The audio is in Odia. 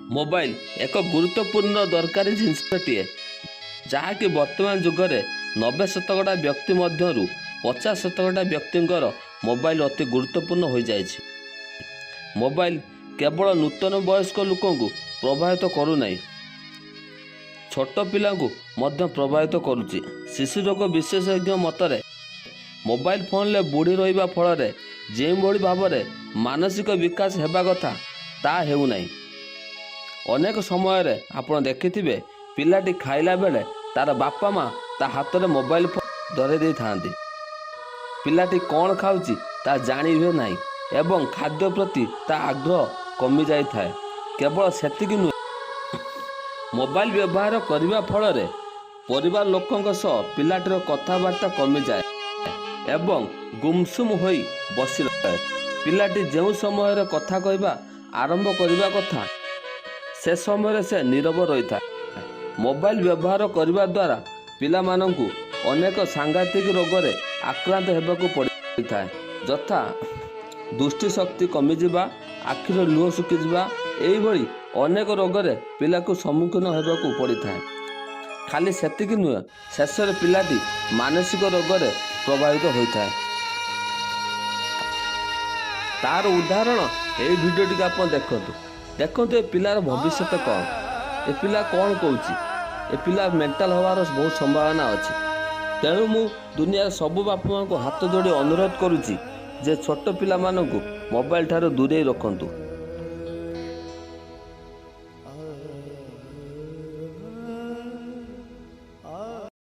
ମୋବାଇଲ ଏକ ଗୁରୁତ୍ୱପୂର୍ଣ୍ଣ ଦରକାରୀ ଜିନିଷଟିଏ, ଯାହାକି ବର୍ତ୍ତମାନ ଯୁଗରେ 90% ବ୍ୟକ୍ତି ମଧ୍ୟରୁ 50% ବ୍ୟକ୍ତିଙ୍କର ମୋବାଇଲ ଅତି ଗୁରୁତ୍ୱପୂର୍ଣ୍ଣ ହୋଇଯାଇଛି। ମୋବାଇଲ କେବଳ ନୂତନ ବୟସ୍କ ଲୋକଙ୍କୁ ପ୍ରଭାବିତ କରୁନାହିଁ, ଛୋଟ ପିଲାଙ୍କୁ ମଧ୍ୟ ପ୍ରଭାବିତ କରୁଛି। ଶିଶୁ ରୋଗ ବିଶେଷଜ୍ଞ ମତରେ ମୋବାଇଲ ଫୋନରେ ବୁଡ଼ି ରହିବା ଫଳରେ ଯେଉଁଭଳି ଭାବରେ ମାନସିକ ବିକାଶ ହେବା କଥା, ତାହା ହେଉନାହିଁ। ଅନେକ ସମୟରେ ଆପଣ ଦେଖିଥିବେ, ପିଲାଟି ଖାଇଲା ବେଳେ ତାର ବାପା ମା ତା ହାତରେ ମୋବାଇଲ ଫୋନ୍ ଧରାଇ ଦେଇଥାନ୍ତି। ପିଲାଟି କ'ଣ ଖାଉଛି, ତାହା ଜାଣି ହୁଏ ନାହିଁ ଏବଂ ଖାଦ୍ୟ ପ୍ରତି ତା ଆଗ୍ରହ କମିଯାଇଥାଏ। କେବଳ ସେତିକି ନୁହେଁ, ମୋବାଇଲ ବ୍ୟବହାର କରିବା ଫଳରେ ପରିବାର ଲୋକଙ୍କ ସହ ପିଲାଟିର କଥାବାର୍ତ୍ତା କମିଯାଏ ଏବଂ ଗୁମସୁମ ହୋଇ ବସି ରହେ। ପିଲାଟି ଯେଉଁ ସମୟରେ କଥା କହିବା ଆରମ୍ଭ କରିବା କଥା, ସେ ସମୟରେ ସେ ନୀରବ ରହିଥାଏ। ମୋବାଇଲ ବ୍ୟବହାର କରିବା ଦ୍ୱାରା ପିଲାମାନଙ୍କୁ ଅନେକ ସାଂଘାତିକ ରୋଗରେ ଆକ୍ରାନ୍ତ ହେବାକୁ ପଡ଼ିଥାଏ, ଯଥା ଦୃଷ୍ଟିଶକ୍ତି କମିଯିବା, ଆଖିର ଲୁହ ଶୁଖିଯିବା। ଏଇଭଳି ଅନେକ ରୋଗରେ ପିଲାକୁ ସମ୍ମୁଖୀନ ହେବାକୁ ପଡ଼ିଥାଏ। ଖାଲି ସେତିକି ନୁହେଁ, ଶେଷରେ ପିଲାଟି ମାନସିକ ରୋଗରେ ପ୍ରଭାବିତ ହୋଇଥାଏ। ତାର ଉଦାହରଣ ଏଇ ଭିଡ଼ିଓଟିକୁ ଆପଣ ଦେଖନ୍ତୁ। ଦେଖନ୍ତୁ, ଏ ପିଲାର ଭବିଷ୍ୟତ କ'ଣ? ଏ ପିଲା କ'ଣ କହୁଛି? ଏ ପିଲା ମେଣ୍ଟାଲ ହେବାର ବହୁତ ସମ୍ଭାବନା ଅଛି। ତେଣୁ ମୁଁ ଦୁନିଆର ସବୁ ବାପା ମାଆଙ୍କୁ ହାତ ଯୋଡ଼ି ଅନୁରୋଧ କରୁଛି ଯେ ଛୋଟ ପିଲାମାନଙ୍କୁ ମୋବାଇଲ ଠାରୁ ଦୂରେଇ ରଖନ୍ତୁ।